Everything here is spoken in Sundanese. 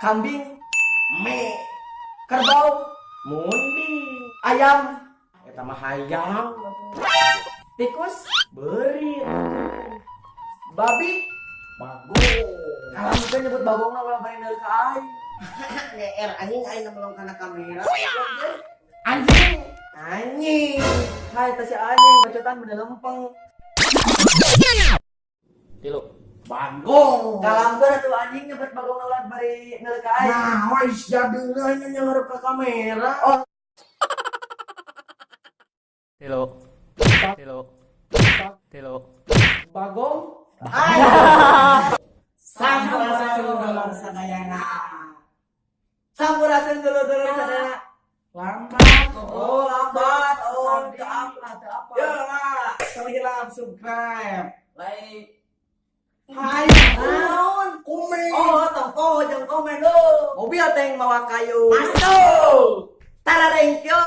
Kambing, Me. Kerbau, Munding. Ayam, Eta mah hayam. Tikus, Beurit. Babi. Bagong. Kalau mungkin nyebut bagongna ulah bari neul ka aing. GR anjing, aing melong kana kamera. Anjing. Anjing. Hai, teh si anjing bacotan bener lempeng. 3. Bagong. Kalamkeun atuh anjing nyebut bagongna ulah bari neul ka aing. Nah, wis jadeuna nya ngarep ka kamera. Oh. 3. 3. 3. Bagong. Sampurasun, dulur sadayana. Sampurasun, dulur-dulur sadayana. Lambat. Oh, lambat. Oh, teu apa, teu apa. Yo lah, tong hilap subscribe. Like. Hai, Naon? Komen. Oh, tong jeung komen lo. Mobil tank mawa kayu. Masuk. Tararengkyo.